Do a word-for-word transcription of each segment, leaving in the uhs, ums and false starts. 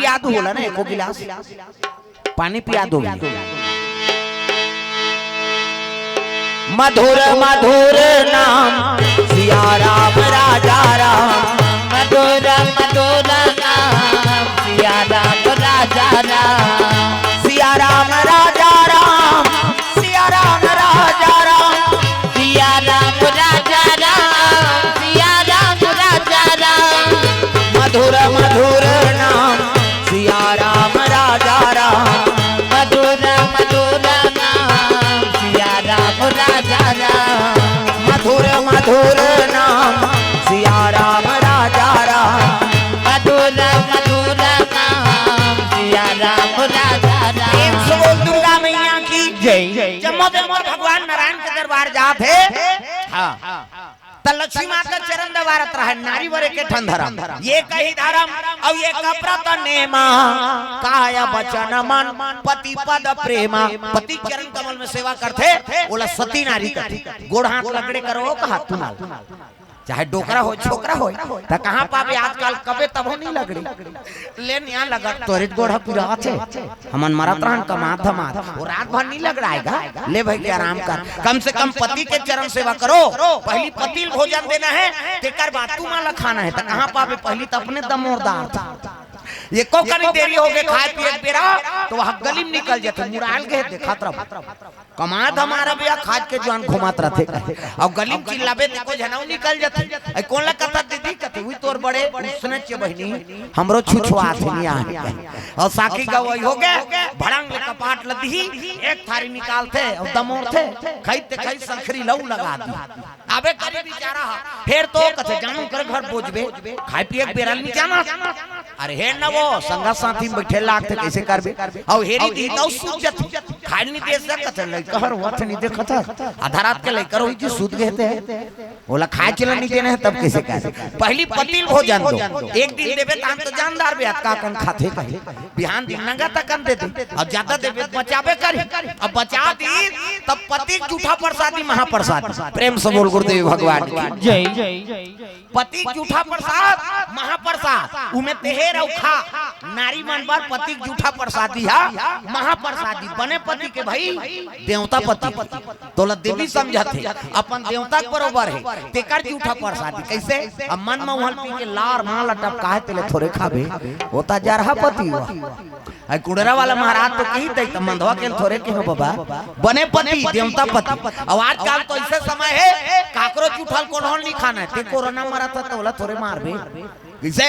पिया दू बोला ना, एको गिलास पानी पिया दो। मधुर मधुर नाम सिया राम राजा राम। मधुर मधुर नाम सिया राम राजा राम। सिया राम राजा राम। सिया राम राजा राम। सिया राम राजा राम। सिया राम राजा राम। मधुर मधुर नाम सिया राम राजा राम। मधुर मधुर नाम सिया राम राजा राम। मधुर मधुर नाम सिया राम राजा राम। मधुर मधुर नाम सिया राम राजा राम। एक से बोल दुर्गा मैया की जय। जम्मो जम्मो भगवान नारायण के दरबार जात हे। हाँ। त लक्ष्मी माता चरण दबारत रहय, नारी बर एके ठन धरम, ये कही धरम, अउ ये कपरत नेमा, काय बचन मन पति पद प्रेमा। पति चरण कमल में सेवा करथे, ओला सती नारी कथे। गोड़ हाथ लगड़े करो, कहा तुमन, चाहे डोकरा हो, छोकरा हो, त कहाँ पाबे आजकल, कबे तभो नहीं लगड़े। ले निया लगत तोरे गोड़ ह पिरात हे। हमन मरत रहन कमात धमात, वो रात भर नहीं लगड़ाएगा। ले भाई के आराम कर, कम से कम पति के चरण सेवा करो। पहली पति ल भोजन देना है, तेकर बाद तुमन ला खाना है। त कहाँ पाबे, पहली त अपने दमोरदार था। एको कनी देरी हो गए खाए पिए के बेरा, त वह गली में निकल जाथे, मुराल गए देखत रहो। कमात हमारा भैया खाज के जुआन घुमात रथे। अउ गली में चिल्लाबे त एको झनऊ निकल जाथे। "ए, कोन ला कथस दीदी?" कथे, "उही तोर बड़े उसने चे बहिनी, हमरो छुछुआत हे निया।" अउ साखी गवई हो गे, भड़ंग ले कपाट ल दिही, एक थारी निकालथे अउ दमोरथे, खई ते खई संखरी लऊ लगा दी। अबे करी बिचारा हा, फेर तो कथे, "जानू कर घर बोझबे, खाए पिए के बेरा ल नहीं जाना।" अरे हे न वो संगा साथी में बैठे लागथे, कैसे करबे? अउ हेरी दी तौ सूत जथे, खाए नहीं दे सकत हे, लइका हर वथ नहीं देखत हे, आधा रात के लइका रोही जी सूत गए थे, ओला खाए चला नहीं देने हैं, तब कैसे करबे? पहली पति ल भोजन दो, एक दिन देबे त हम तो जानदार बे, अतका कन खाथे कहे, बिहान दिन नंगा तकन दे दे, अउ ज्यादा देबे त बचाबे करी, अब बचा दी तब पति के जूठा प्रसादी महाप्रसादी। प्रेम से बोल गुरुदेव भगवान की जय। पति के जूठा प्रसाद, महाप्रसाद, उमे तेहर अउ खा। नारी मन बर पति के जूठा प्रसादी हा महाप्रसादी। बने पति के भाई देवता पति, तोला देवी समझत हे, अपन देवता के बरोबर हे, तेकर जूठा प्रसादी। कैसे? अब मन म उहल पी के लार माल टपकाए तेले थोरे खाबे, होता जरहा पति हुआ। आई कुड़रा वाला महाराज तो कही दई त मंदवा के थोरे के हो बाबा, बने पति, देवता पति। अब आजकल तो ऐसे समय हे, काकरो जूठा ल कोन्हो ल नहीं खाना हे, ते कोरोना मरत हे त ओला थोरे मारबे। कैसे?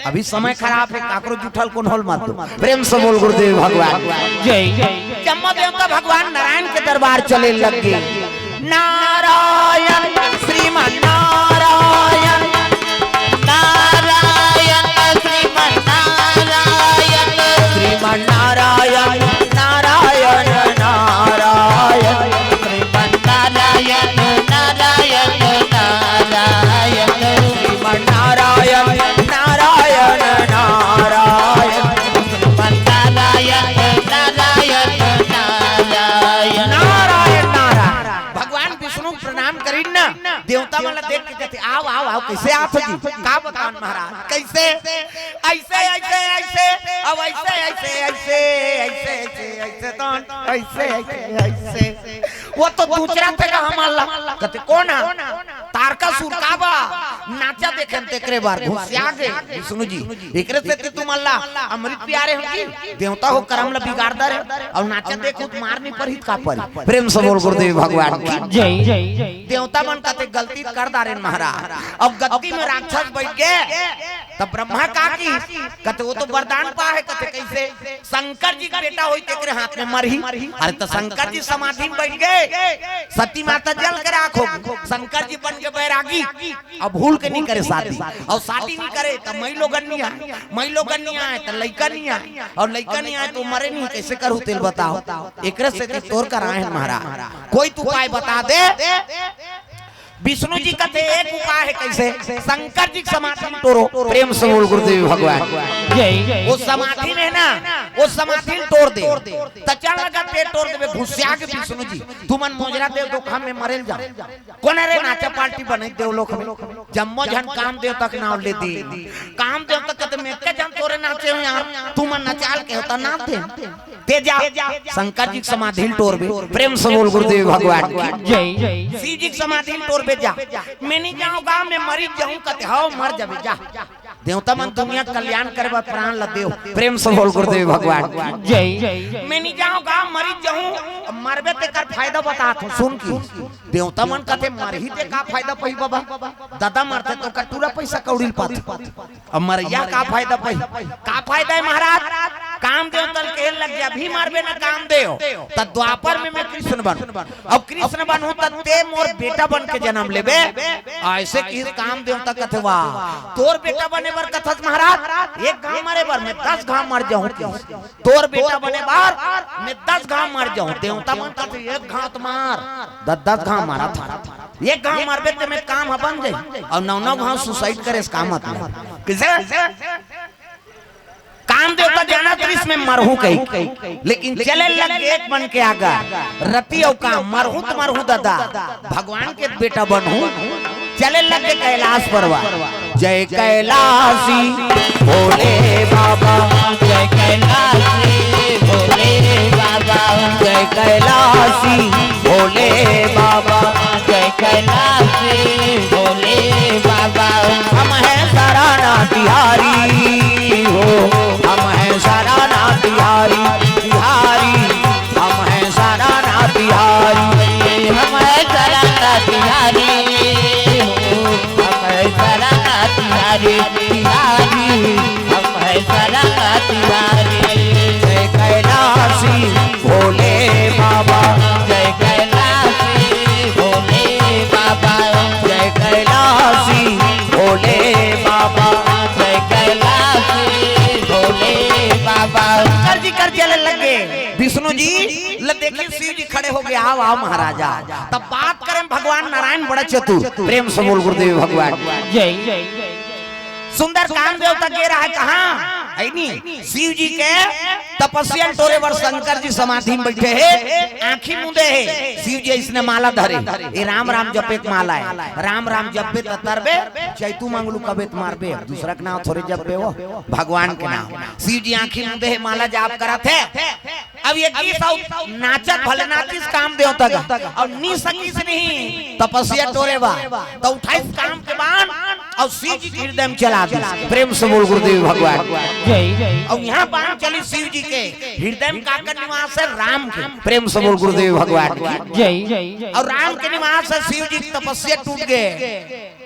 अभी समय खराब हे, काकरो जूठा ल कोन्हो ल मत दो। प्रेम से बोल गुरुदेव भगवान जय। जम्मो देवता भगवान नारायण के दरबार चले लग गे। नारायण श्रीमन नारायण। नारायण श्रीमन नारायण। श्रीमन नारायण नारायण नारायण। श्रीमन नारायण नारायण नारायण। श्रीमन नारायण नारायण नारायण। श्रीमन नारायण नारायण नारायण। नारायण नारायण। भगवान विष्णु प्रणाम करिन ना, देवता मन ला देख के कहथे, "आओ, आओ, आओ, कैसे आत हो जी?" का बतान महाराज, कैसे? ऐसे, ऐसे, ऐसे, अब ऐसे, ऐसे, ऐसे, ऐसे, ऐसे, ऐसे, तो ऐसे, ऐसे, ऐसे। वो तो दूसरा थे का हमार ला। कहथे, "कौन है?" "तारकासुर का बा, नाचा देखे तेकरे बार घुसिया गे विष्णु जी, एकरे से ते तुमन ला अमृत पियारे हम जी, देवता हो करम ला बिगाड़ डारे, अउ नाचा देखो त मार नहीं परही त का परी।" प्रेम से बोल गुरुदेव भगवान की जय। देवता मन कते गलती कर डारेन महाराज, अउ गलती में राक्षस बैठ गे, तब ब्रह्मा का की कते, वो तो वरदान पा हे, कते कैसे? शंकर जी के बेटा होई तेकरे हाथ में मरही। अरे त शंकर जी समाधि में बैठ गे, सती माता जल के राख हो, शंकर जी बन के बैरागी। अब भूल के नहीं करे शादी, अउ शादी नहीं करे त मई लोगन नहीं आए, मई लोगन नहीं आए त लइका नहीं आए, अउ लइका नहीं आए त मरे नहीं, कैसे करू तेल बताओ? एकरे से ते तोर कर आए हैं महाराज, कोई तो उपाय बता दे। विष्णु जी कथे एक उपाय हे, कैसे? शंकर जी के समाधि ल टोरो। प्रेम से बोल गुरुदेव भगवान जय। वो समाधि में ना, वो समाधि ल टोर दे, त चल लगा ते टोर देबे घुसिया के विष्णु जी, तुमन मोजरा देव तो हम में मरेल जाओ। कोन रे नाचा पार्टी बने देव लोक में? जम्मो झन काम देवता के नाव ले दी। काम देवता कते में के जन टोरे नाचे हो यार, तुमन नचाल के होता नाच दे। ते जा, शंकर जी के समाधि ल टोरबे। प्रेम से बोल गुरुदेव भगवान की। जय। शिव जी के समाधि ल टोरबे जा। मैं नहीं जाऊंगा, मैं मरी जाऊं, कते हव मर जाबे जा। देवता मन दुनिया के कल्याण करे बर प्राण ल देव। प्रेम से बोल गुरुदेव भगवान की। जय। मैं नहीं जाऊंगा, मरी जाऊं, मरबे तेकर फायदा बतात हो, सुन की। देवता मन कथे मरही ते का फायदा पही बाबा, ददा मरथे तो का टूरा पैसा कौड़ी ल पाथे। अब मरइया का फायदा पही, का फायदा हे महाराज? काम देवता ल कहे लग गया, अभी मरबे ना काम देव, त द्वापर में मैं कृष्ण बनहूं। अब कृष्ण बनहूं त ते मोर बेटा बन के जन्म लेबे। अइसे कि काम देवता कथे वाह, तोर बेटा बने बर कथस महाराज, एक घांव मरे बर मैं दस घांव मर जाहूं। तोर बेटा बने बर मैं दस घांव मर जाहूं। देवता मन कथे एक घांव त मार, दस दस घांव मारत हस। एक घांव मरबे ते में काम ह बन जाही, अउ नौ नौ घांव suicide करे से का मतलब? कइसे? काम देवता जानत रिहिस मैं मरहूं कही, लेकिन चले लग एक मन के आगा, रति अउ काम, मरहूं त मरहूं ददा, भगवान के बेटा बनहूं। चले लग कैलाश पर्वत। जय कैलाशी भोले बाबा, जय कैलाशी भोले बाबा, जय कैलाशी भोले बाबा, जय कैलाशी भोले बाबा। हम हैं सराना बिहारी हो, हम हैं सराना बिहारी, बिहारी। हम हैं सराना बिहारी, हम हैं सराना बिहारी, हम हैं सराना बिहारी, बिहारी। हम हैं सराना बिहारी। जय कैलाशी भोले बाबा, जय कैलाशी भोले बाबा, जय कैलाशी भोले बाबा, जय कैलाशी भोले बाबा। शंकर जी कर चले लगे, विष्णु जी ल देखे शिव जी खड़े हो गए, आओ, आओ महाराजा। तब बात करें भगवान नारायण बड़ा चतुर, प्रेम से बोल गुरुदेव भगवान। जय। सुंदर काम देवता गे रहा है कहाँ? है नी? शिव जी के तपस्या टोरे बर शंकर जी समाधि में बैठे हे, आँखी मूंदे हे। शिव जी इसने माला धरे, ये राम राम जपे के माला हे। राम राम जपबे त तरबे, चैतू मंगलू कबे त मारबे, दूसरा के नाम थोरे जपबे, वो भगवान के नाम। शिव जी आँखी मूंदे हे, माला जाप करत हे। अब ये गीस अउ नाचत भले नाचिस काम देवता गा, अउ नी सकिस नहीं तपस्या टोरे बर, त उठाइस काम के बाण अउ शिव जी के हृदय में चला दिस। प्रेम से बोल गुरुदेव भगवान। जय। अउ यहाँ बाण चलिस शिव जी के हृदय में, काकर निवास हे? राम के। प्रेम से बोल गुरुदेव भगवान की। जय। अउ राम के निवास हे, शिव जी के तपस्या टूट गे,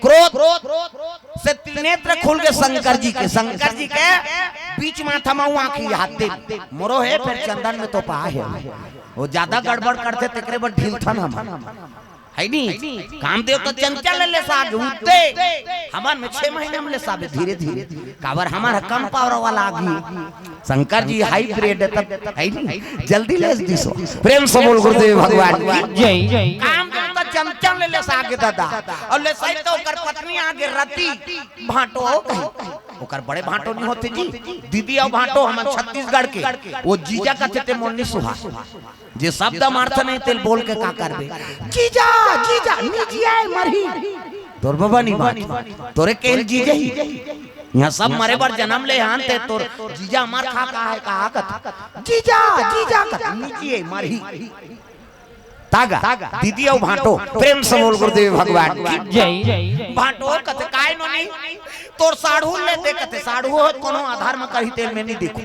क्रोध से त्रिनेत्र खुल गे शंकर जी के। शंकर जी के बीच माथा म आँखी हाथे मोरो हे, फेर चंदन में तोपा हे। वो ज्यादा गड़बड़ करथे तेकरे बर ढीलथन हम, है नी? कामदेव तो चंचल ले साग उठते, हमर में छह महीना में ले साबे धीरे धीरे, काबर हमर ह कम पावर वाला आगी। शंकर जी hybrid हे, तब है नी, जल्दी ले दिसो। प्रेम से बोल गुरुदेव भगवान की। जय। कामदेव तो चंचल ले साग दादा, अउ ले सही तो ओकर पत्नी आगे रति भांटो हो कही, ओकर बड़े भांटो नहीं होते जी, दीदी अउ भांटो हमन छत्तीसगढ़ के, वो जीजा कथे ते मोर नी सुहा। जे शब्द हम अर्थ नहीं तेल बोल के का करबे? जीजा, जीजा, नी जिये मरही। तोर बाबा नी बाँच, तोरे केल जीजा ही। यहाँ सब मरे बर जन्म ले हन ते तोर जीजा अमर खा का है, का कथे? जीजा, जीजा कथे, नी जिये मरही। तागा, दीदी अउ भांटो, प्रेम से बोल गुरुदेव भगवान की। जय। भांटो कथे काय नोनी, तोर साढ़ू ले दे कथे, साढ़ू हो कोनो आधार में कही तेल में नहीं देखो।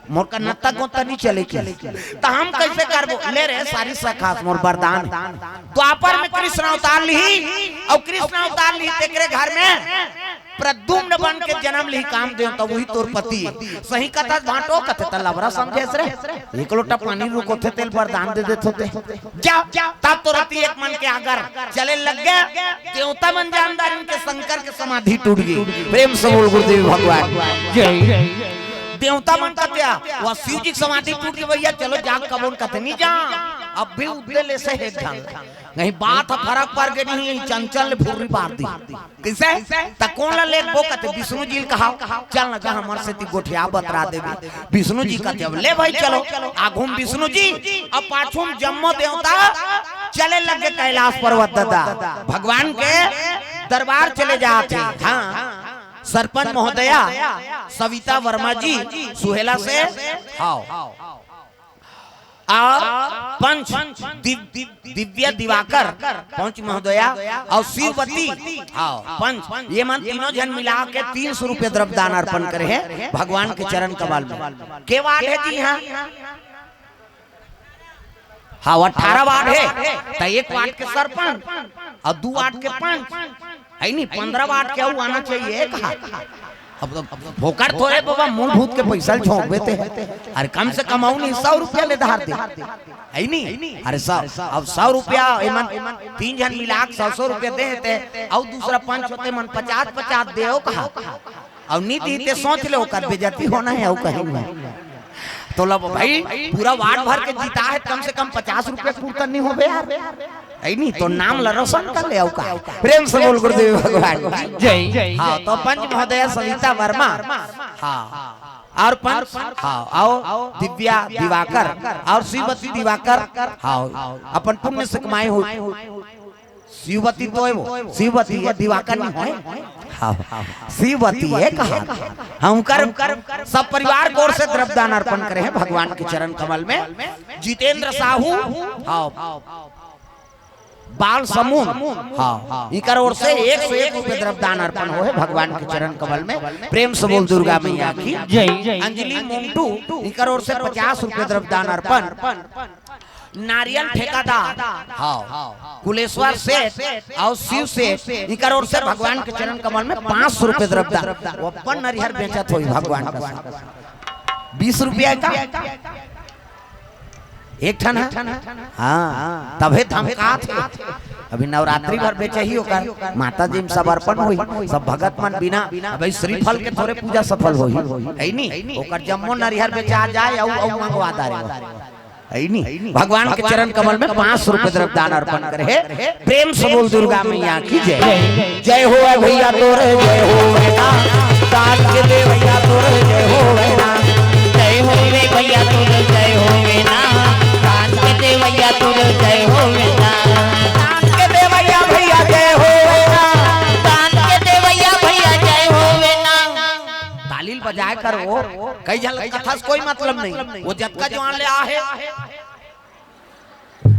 मोर का नत्ता गोता नहीं चले के। त हम कैसे करबो? ले रे सारी सखास मोर वरदान। द्वापर में कृष्ण अवतार लिही, अउ कृष्ण अवतार लिही तेकरे घर में प्रद्युम्न बन के जन्म लिही कामदेव, त वही तोर पति हे। सही कथस भांटो, कथे त लबरा समझेस रे। एक लोटा पानी रुकोथे तेल वरदान दे देत होते। जा, तब तो रति एक मन के आगर चले लग गे। देवता मन जानदार इनके शंकर के समाधि टूट गे। प्रेम से बोल गुरुदेव भगवान। जय। देवता मन कथे, वो शिव जी के समाधि टूट गे भैया, चलो जाग कबोन कथे नहीं जा। अब भी उद्दे ले से हे ध्यान। नहीं बात ह फरक पर गे नहीं, चंचल ले फुर्री पार दी। कइसे? त कोन ला लेगबो कथे, विष्णु जी ल कहाव, चल न गा हमर सेती गोठिया बतरा देबे। विष्णु जी कथे, अब ले भाई चलो। आघू म विष्णु जी, अब पाछू म जम्मो देवता चले लग गे कैलाश पर्वत दादा। भगवान के दरबार चले जात हे। हाँ, सरपंच महोदया सविता वर्मा जी सुहेला से, हाव। आ पंच दिव-, दिव्या दिवाकर, पंच महोदया, अउ शिववती, हाव, पंच, ये मन तीनों झन मिला के तीन सौ रुपया द्रव्य दान अर्पण करे हे भगवान के चरण कमल में। के वार्ड हे जी इहाँ? हाव, अठारह वार्ड हे, त एक वार्ड के सरपंच अउ दू वार्ड के पंच, हे नी, पंद्रह वार्ड के अउ आना चाहिए, कहा। अब, अब फोकट थोरे बाबा, मूलभूत के पैसा ल झोंकबे ते। अरे कम से कम अउ नहीं, सौ रुपया ले धार दे, हे नी? अरे सौ, अब सौ रुपया एमन तीन झन मिला के सौ सौ रुपया दे ते, अउ दूसरा पंच होते मन पचास पचास दे, ओ कहा। अउ नी दी ते सोच ले, ओकर बेइज्जती होना हे, अउ कहीं नहीं। तो लो भाई, पूरा वार्ड भर के जीता हे, कम से कम पचास रुपया कुर्ता नहीं होबे यार, हे नी? तो नाम ला रोशन कर ले, अउ का? प्रेम से बोल गुरुदेव भगवान की जय। हाँ, तो पंच महोदया सविता वर्मा, हाँ, अउ पंच, हाँ, अउ दिव्या दिवाकर, अउ शिववती दिवाकर, हाँ, अपन पुण्य से कमाए हुए शिववती तो हे वो, शिववती हे, दिवाकर नहीं होय। हाँ, शिववती हे कहा। हाँ, उनकर सब परिवार के ओर से द्रव्य दान अर्पण करे हे भगवान के चरण कमल में। जितेंद्र साहू, हाँ, बाल समूह, हाँ, इकर ओर से एक सौ एक रुपया द्रव्य दान अर्पण होहे भगवान के चरण कमल में। प्रेम से बोल दुर्गा मैया की जय। अंजलि मोंटू, इकर ओर से पचास रुपया द्रव्य दान अर्पण। नारियल ठेकेदार, हाँ, कुलेश्वर सेठ अउ शिव सेठ, इकर ओर से भगवान के चरण कमल में पाँच सौ रुपया द्रव्य दान। वो अपन नरिहर बेचत होही भगवान का साथ। बीस रुपया का एक ठन हे। हाँ, तभे धमकात हे। अभी नवरात्रि भर बेचही ओकर, माता जी में समर्पण होही, सब भगत मन बिना। अबे श्रीफल के थोरे पूजा सफल होही, हे नी? ओकर जम्मो नरिहर बेचा जाए, अउ, अउ मंगवा दारे, हे नी? भगवान के चरण कमल में पाँच सौ रुपया द्रव्य दान अर्पण करे हे। प्रेम से बोल दुर्गा मैया की जय। जय होवे भैया तोरे, जय होवे ना। दान के देवैया तोरे, जय होवे ना। जय होवे भैया तोरे, जय होवे ना। दान के देवैया तोरे, जय होवे ना। दान के देवैया भैया, जय होवे ना। दान के देवैया भैया, जय होवे ना। ताली ल बजाए कर वो, कई झन कथस कोई मतलब नहीं। वो जतका जुवान ले आहे,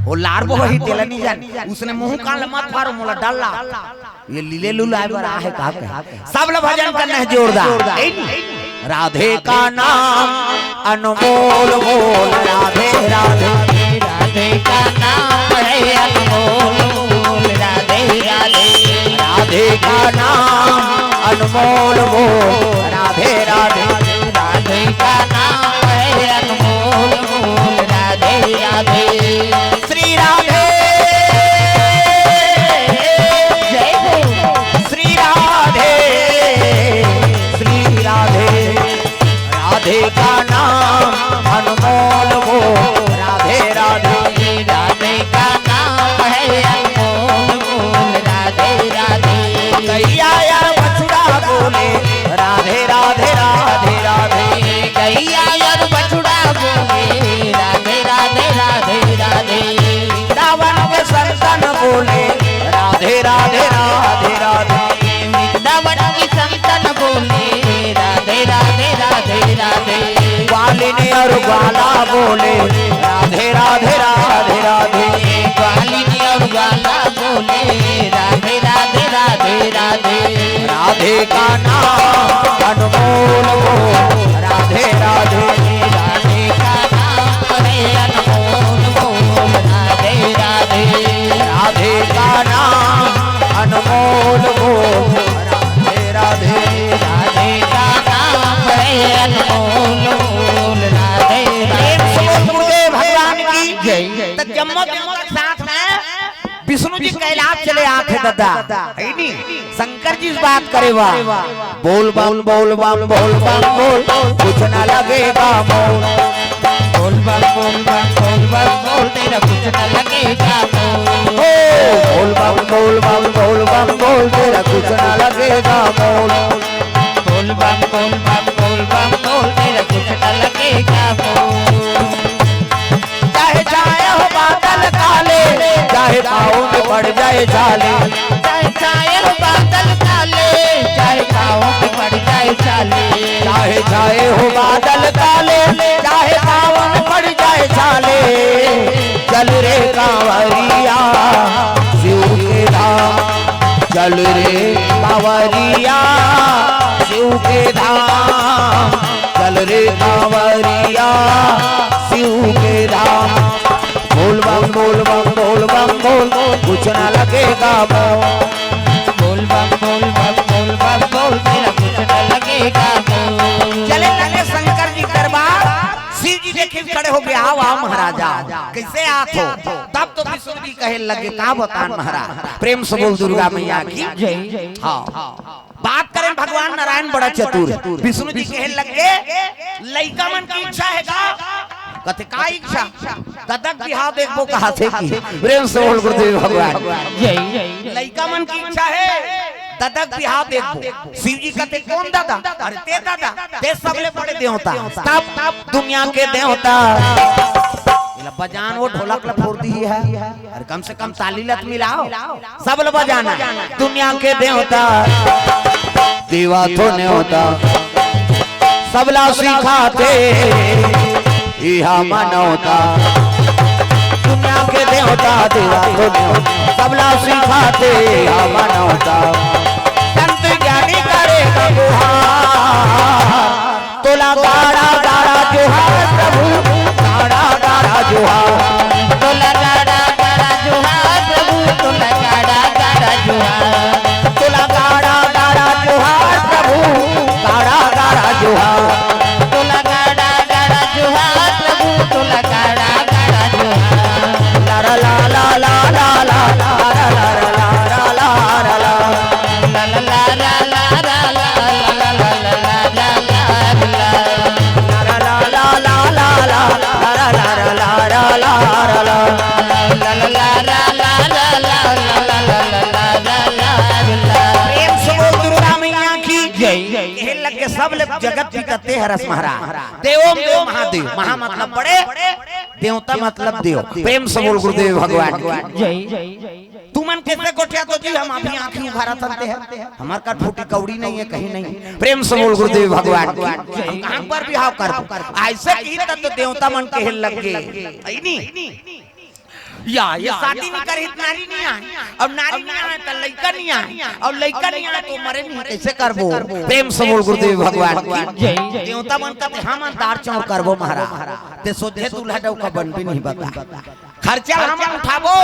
वो लार बो वही तेला नहीं जान। उसने मुंह कान ल मत फारो, मोला डर ला। ये लीले लुलाए बर आहे का कहे। सब ल भजन करना हे जोरदार। राधे का नाम अनमोल बोल, राधे राधे। राधे का नाम है अनमोल बोल, राधे राधे। राधे का नाम अनमोल बोल, राधे राधे। राधे का नाम है अनमोल बोल, राधे राधे। श्री राधे, जय हो। श्री राधे, श्री राधे। राधे का नाम अनमोल बोल, राधे राधे। राधे का नाम है अनमोल बोल, राधे राधे। गैया यार बछड़ा बोले, राधे राधे, राधे राधे। गैया यार बछड़ा बोले, राधे राधे, राधे राधे। वृंदावन के संतन बोले, राधे राधे, राधे राधे। वृंदावन की संतन बोले, राधे राधे, राधे राधे। ग्वालिन अउ ग्वाला बोले, राधे राधे, राधे राधे। ग्वालिन अउ ग्वाला बोले, राधे राधे, राधे राधे। राधे का नाम अनमोल बोल, राधे राधे। राधे का नाम है अनमोल बोल, राधे राधे। राधे का नाम अनमोल बोल, राधे राधे। राधे का नाम है अनमोल बोल, राधे राधे। प्रेम से बोल गुरुदेव भगवान की जय। त जम्मो जम्मो के साथ में विष्णु जी कैलाश चले आथे दादा, है नी? शंकर जी से बात करे बा। बोल बम, बोल बम, बोल बम, बोल, कुछ ना लगेगा मोल। बोल बम, बोल बम, बोल बम, बोल, तेरा कुछ ना लगेगा मोल। ओ, बोल बम, बोल बम, बोल बम, बोल, तेरा कुछ ना लगेगा मोल। बोल बम, बोल बम, बोल बम, बोल, तेरा कुछ ना लगेगा मोल। चाहे छाए हो बादल काले, चाहे पाँव में पड़ जाए छाले। चाहे छाए हो बादल काले, चाहे पाँव में पड़ जाए छाले। चाहे छाए हो बादल काले, चाहे सावन पड़ जाए छाले, चल रे कांवरिया शिव के धाम, चल रे कांवरिया शिव के धाम, चल रे कांवरिया शिव के धाम। बोल बम बोल बम बोल बम बोल, कुछ ना लगेगा मोल। बोल बम बोल बम बोल बम बोल, तेरा कुछ न लगेगा मोल। चले लगे शंकर जी दरबार, शिव जी देखे खड़े हो गए, आओ आओ महाराजा, कैसे आत हो? तब तो विष्णु जी कहे लगे, का बतान महाराज। प्रेम से बोल दुर्गा मैया की। जय। हाँ, बात करें भगवान नारायण बड़ा चतुर, विष्णु जी कहे लगे, लइका मन की इच्छा है का? कथे का इच्छा? ददा के बिहाव देखबो कहाथे कि। प्रेम से बोल गुरुदेव भगवान। जय। लइका मन की इच्छा है, ददा के बिहाव देखबो। शिव जी कथे कौन ददा? अरे ते ददा, ते सबले बड़े देवता, सब दुनिया के देवता। एला बजान वो ढोलक ला फोड़ दी है, अरे कम से कम ताली ला तो मिलाओ। सबला बजाना, दुनिया के देवता, देवा तो न्योता, सबला सिखाथे इहा मनौता। दुनिया के देवता, देवा तो न्योता, सबला सिखाथे इहा मनौता। संत ज्ञानी करे गुहार, तोला गाड़ा गाड़ा जोहार प्रभु, गाड़ा गाड़ा जोहार। तोला गाड़ा गाड़ा जोहार प्रभु, तोला गाड़ा गाड़ा जोहार। तोला गाड़ा गाड़ा जोहार प्रभु, गाड़ा गाड़ा जोहार। तोला गाड़ा गाड़ा जोहार प्रभु, तोला गाड़ा गाड़ा जोहार। ला ला ला ला ला ला ला ला ला ला ला ला ला। प्रेम से बोल दुर्गा मैया की जय। कहे लगे सब ले जगत पिता ते हरस महाराज। देवों में देव महादेव, महा मतलब बड़े, देवता मतलब देव। प्रेम से बोल गुरुदेव भगवान की जय। तुमन कैसे गोठियाथो जी, हम अभी आँखी उघारत हन ते हर। हमर कर फूटी कौड़ी नहीं है, कहीं नहीं। प्रेम से बोल गुरुदेव भगवान की। हम कहाँ पर बिहाव करबो? ऐसे की तब तो देवता मन कहे लगे। ऐ नी? या, ये शादी नहीं करे, नारी नहीं आए। अब नारी नहीं आए, तो लइका नहीं आए। अब लइका नहीं आए, तो मरे नहीं, कैसे करबो? प्रेम से बोल गुरुदेव भगवान की। जय। देवता मन कथे, हम दार चाउर करबो महाराज। ते सोझे दूल्हा डौका बनबे नहीं बता। खर्चा हम उठाबो,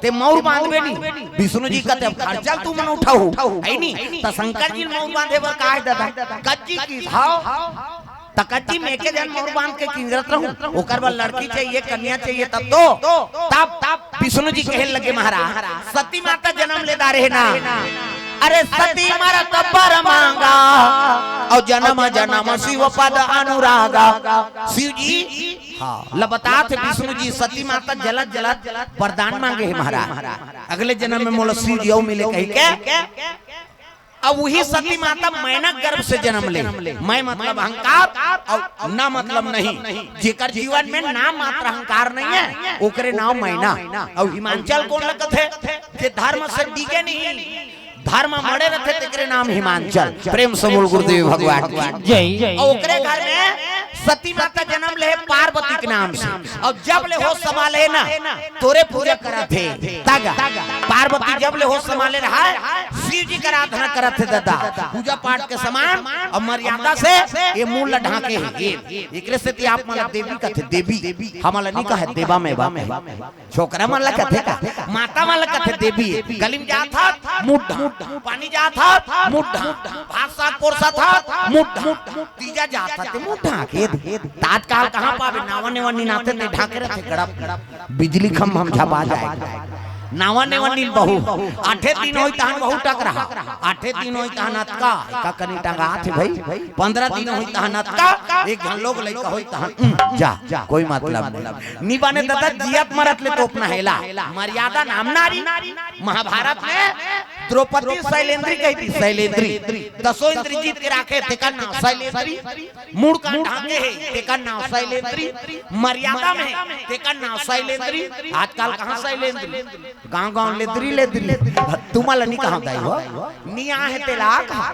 ते मउर बांधबे नी। विष्णु जी कथे, "अब खर्चा तुमन उठाहू, है नी?" त शंकर जी मउर बांधे बर का है दादा? कच्ची की भाव। त कच्ची में एके जन मउर बांध के किंजरत रहूं, ओकर बर लड़की चाहिए, कन्या चाहिए, तब तो, तब, तब विष्णु जी कहे लगे, "महाराज, सती माता जन्म ले डारे ना। अरे सती मरत बर मांगा, और जन्म जन्म शिव पद अनुरागा।" शिव जी हाँ, ल बतात हे विष्णु जी, सती माता जलत जलत वरदान मांगे हे महाराज, अगले जन्म में मोला शिव जी अउ मिले कहि के। अब वही सती माता मैना गर्भ से जन्म ले। मैं मतलब अहंकार अउ ना मतलब नहीं। जेकर जीवन में ना मात्र अहंकार नहीं है, ओकरे नाव मैना। अउ हिमांचल कोन ल कथे? जे धर्म से डिगे नहीं, धर्म मड़े रथे, तेकरे नाम हिमांचल। प्रेम से बोल गुरुदेव भगवान की। जय। अउ ओकरे घर में सती माता जन्म ले पार्वती के नाम से। अउ जब ले होश संभाले ना, तोरे पूजा करत हे। तागा, पार्वती जब ले होश संभाले रहा, शिव जी के आराधना करत हे दादा। पूजा पाठ के समान अउ मर्यादा से ये मुंह ला ढांके हे। ये, एकरे सेती आप मन ला देवी कथे, देवी। हमन ला नहीं कहे, देवा में बा। छोकरा मन ला कथे का, माता मन ला कथे देवी। गली में जात हस, मुंह ढांक। पानी जात हस, मुंह ढांक। भात साग परोसत हस, मुंह ढांक। तीजा जात हस, ते मुंह ढांक। हे दे, आजकाल कहाँ पाबे, नावा नेवा निनाथे ते ढांके रथे गड़प। बिजली खंभा म झपा जाय। नावा नेवा नीन बहू, आठे दिन होई तहन बहू टकरहा। आठे दिन होई तहन अतका, एका कनी टंगात हे भई। पंद्रह दिन होई तहन अतका, एक झन लोग लइका होई तहन, उम, जा, कोई मतलब नहीं। नी बने ददा, जियत मरत ले तोपना हे ला। मर्यादा नाम नारी। महाभारत में द्रौपदी शैलेंद्री कहिथे, शैलेंद्री। दसों इंद्री जीत के राखे, तेकर नाम शैलेंद्री। मुड़ कान ढांके हे, तेकर नाम शैलेंद्री। मर्यादा में हे, तेकर नाम शैलेंद्री। आजकाल कहाँ शैलेंद्री? गांव गांव लेद्री लेद्री। तुमन ला नी कहांव दाई हो। नी आहे तेला कहा।